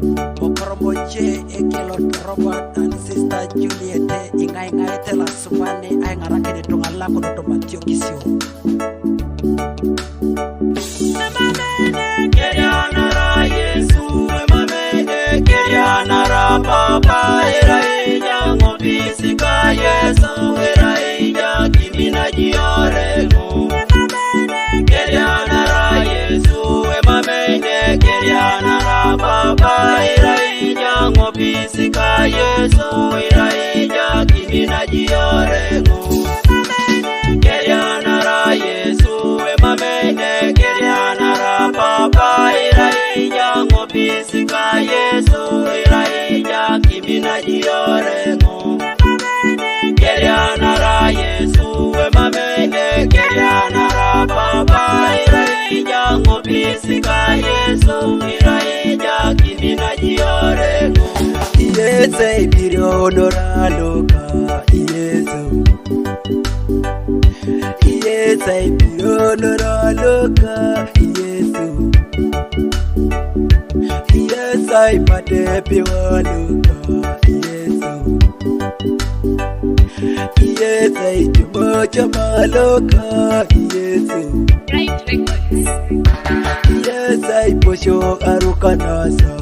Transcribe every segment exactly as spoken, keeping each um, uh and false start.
Mokoro moje ekelo Robert and Sister Juliet, ing'aing'aite lasubani aing'arakini iltung'anak ototomatio kisio. Kerianara Yesu, emamene, kerianara Papa, iraija ng'opisi ka Yesu, iraija kimina jiorego. Kerianara Yesu, emamene, kerianara Papa, iraija ng'opisi ka Yesu, iraija kimina jiorego. Kerianara Yesu, emamene, kerianara Papa, iraija ng'opisi ka Yesu, iraija kimina jiorego. Kerianara Yesu, emamene, kerianara Papa, iraija ng'opisi ka Yesu, iraija kimina jiorego. Yesu ibiro noraluka, Yesu. Yesu ibiro noraluka, Yesu. Yesu ipate piwaluka, Yesu. Yesu ichumo chamaluka, Yesu. Right Records. Yesu iposho arukanasa,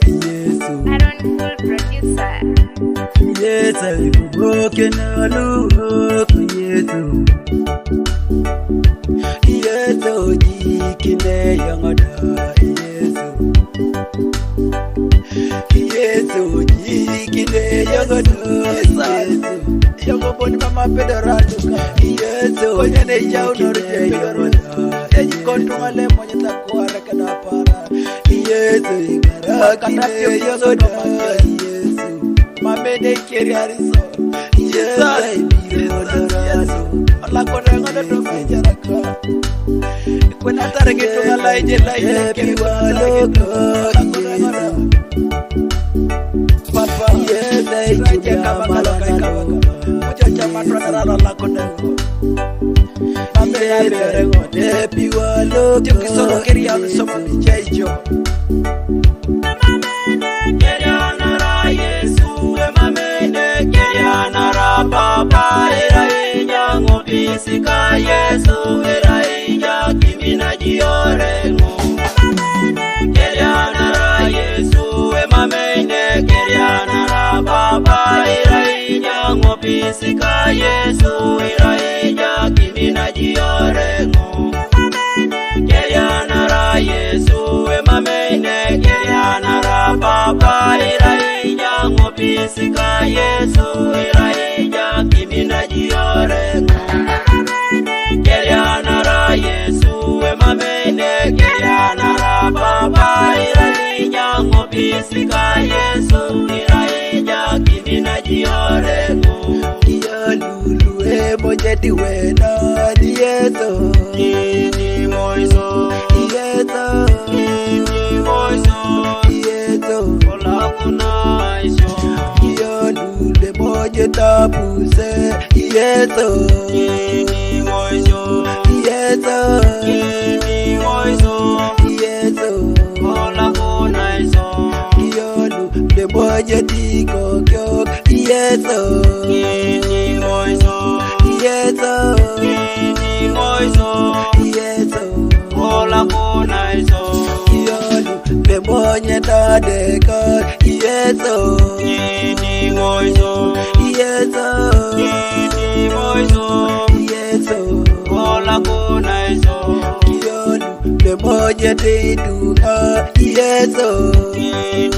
Yesu. Aaron Cool Producer. Yesu ibuke na luka, Yesu. Yesu jikine yangada, Yesu. Yesu jikine yangada, Yesu. Yogo boni mama pedoratu. Yesu konyane jau noru jikine yangada. Eji kontu ngale monyeta kuara kana para. Yesu imarakine yangada, Yesu. Mamede keriariso. Yesu, Yesu, Yesu. Ola kone ngone to mejaraka. Kwena target to ngala ije la ije keri walo. Papa, Yesu, raja kama kalo kai kama. Mucha chama to ngala la kone. Mamede keriariso. Yo kisoro keriariso mami jaijo. Kerianara Yesu, emamene, kerianara Papa, iraija ng'opisi ka Yesu, iraija kimina jiorego. Kerianara Yesu, emamene, kerianara Papa, iraija ng'opisi ka Yesu, iraija kimina jiorego. Kerianara Yesu, emamene, kerianara Papa, iraija ng'opisi ka Yesu, iraija kimina jiorego. Kerianara Yesu, emamene, kerianara Papa, iraija ng'opisi ka Yesu, iraija kimina jiorego. Kialu Lue mojeti wena ni Yesu. Ni, ni moiso. Yesu. Ni, ni moiso. Yesu. Ola kuna iso. Kialu le mojeta puse. Yesu. Ni, ni moiso. Yesu. Ni, ni moiso. Yesu. Ola kuna iso. Kialu le mojeti kokyo. Yesu. Kini moiso. Yesu. Kini moiso. Yesu. Ola kuna iso. Yolu le monye tadeka. Yesu. Kini moiso. Yesu. Kini moiso. Yesu. Ola kuna iso. Yolu le monye tituka. Yesu. Kini